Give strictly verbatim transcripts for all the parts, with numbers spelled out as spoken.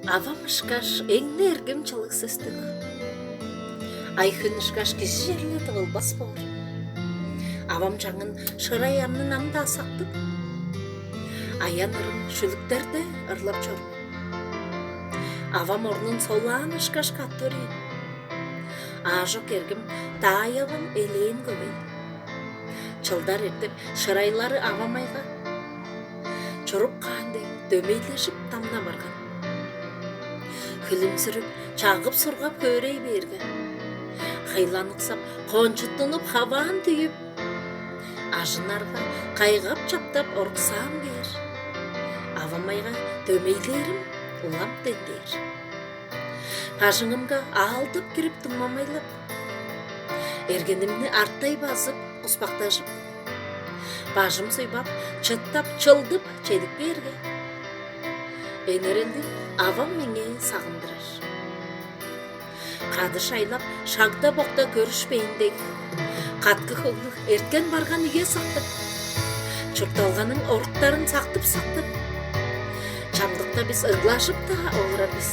Авам ышкаш эң-не эргим чылыг сөстүг. Ай-хүн ышкаш кижи черле тывылбас боор. Авам чаңын шырай амнын ам-даа сактып, аян ырын шүлүктерде ырлап чор. Авам орнун солаан ышкаш каттырыйн. Аажок эргим даай-авам элээн көвей. Чылдар эртип, шырайлары авамайга чуруп каан дег, дөмейлежип дамна барган. Хүлүмзүрүп, чагып-сургап хөөрей бээрге, хыйланыксап, кончуттунуп, хаваан түйүп, ажынарга кайгап-чаптап оруксаан бээр. Авамайга дөмейлээрим улам дендээр. Бажыңымга аалдап кирип, дуңмамайлап, эргенимни арттай базып, куспактажып, бажым суйбап, чыттап, чылдып чедип кээрге, энерелдиг авам меңээ сагындырар. Кады шайлап, шагда-бокта көрүшпээн дег, каткы-хөглүг эрткен-барган үе сактып, чуртталганың оруктарын сактып-сактып, чамдыкта бис ыглажып-даа олурар бис.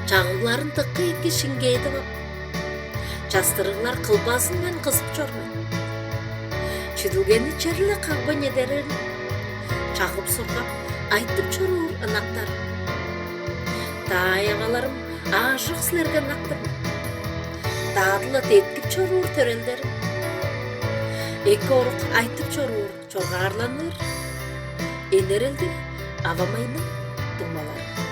Чагыгларын дыка эки шиңгээдип ап, частырыглар кылбазындан кызып чор мен. Чүдүлгени черле кагбайн эдерерин чагып-сургап, айтып чоруур ынактар. Даай-аваларым, аажок силерге ынак-тыр мен. Даадыла деткип чоруур төрелдерим. Эки орук айтып чоруур чоргаарланыр энерелдиг авамайның дуңмалары.